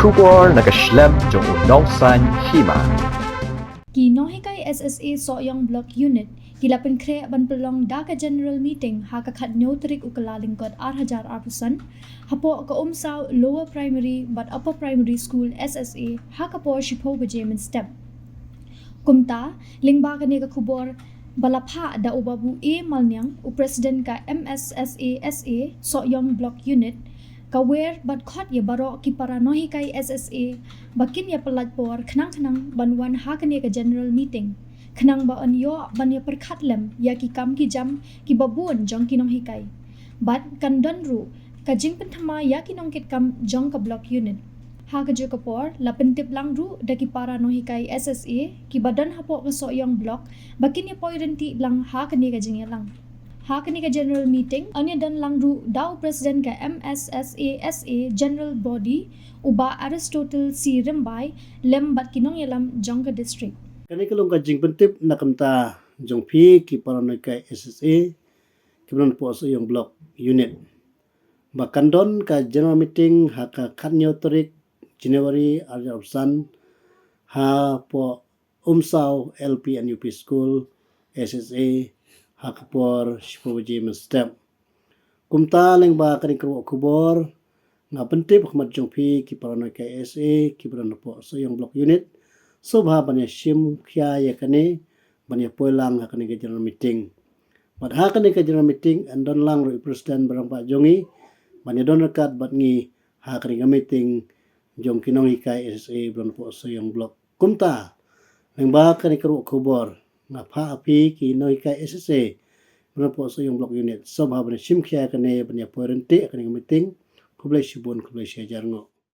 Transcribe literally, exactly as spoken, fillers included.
Khubor na ka shlem jong u nongsan hima. Ki nonghikai S S A Sohiong Block Unit ki la pynkhreh ban pynlong da ka general meeting ha ka khatnyo tarik u Kyllalyngkot ar hajar arphew san hapoh ka Umsaw Lower Primary bad Upper Primary School S S A ha ka por shiphew baje mynstep. Kumta, lyngba kane ka khubor ba la phah da u Babu A Malniang, u President ka M S S A S A Sohiong Block Unit, ka wer bad khot ïa baroh ki para nonghikai S S A ba kin ïa pyllait por khnang khnang ban wan ha kane ka general meeting, khnang ba yn ïoh ban ïa pyrkhat lem ïa ki kam ki jam ki babun jong ki nonghikai. Bad kan don ruh ka jingpynthymmai ïa ki nongkitkam jong ka Block Unit. Ha kajuh ka por, la pyntip lang ruh da ki para nonghikai S S A ki ba don hapoh ka Sohiong Block ba kin ïa poi ryntih lang ha kane ka jingïalang. Ha kane ka general meeting, yn ïa don lang ruh da u President ka M S S A S A General Body, u Bah Aristotle C Rymbai, lem bad ki nongïalam jong ka district. Kane ka long ka jingpyntip na ka bynta jong phi ki para nonghikai S S A ki ba don hapoh Sohiong Block Unit ba kan don ka general meeting ha ka khatnyo tarik January ar hajar arphew san hapoh Umsaw L P and U P School S S A ha ka por shiphew baje mynstep. Kumta, lyngba kane ka ruh khubor, nga pyntip ha khmat jong phi ki para nonghikai S S A ki ba don hapoh Sohiong Block Unit, sngewbha ban ïa shim khia ïa kane ban ïa poi lang ha kane ka general meeting. Bad ha kane ka general meeting yn don lang ruh i President ba rangbah jong ngi ban ïa don ryngkat bad ngi ha kane ka meeting jong ki nonghikai S S A ba don hapoh Sohiong Block. Kumta, lyngba kane ka ruh khubor, nga phah ha phi ki nonghikai S S A ba don hapoh Sohiong Block Unit, sngewbha ban ïa shim khia ïa kane ban ïa poi ryntih ha kane ka meeting. Khublei shibun, khublei shihajar nguh.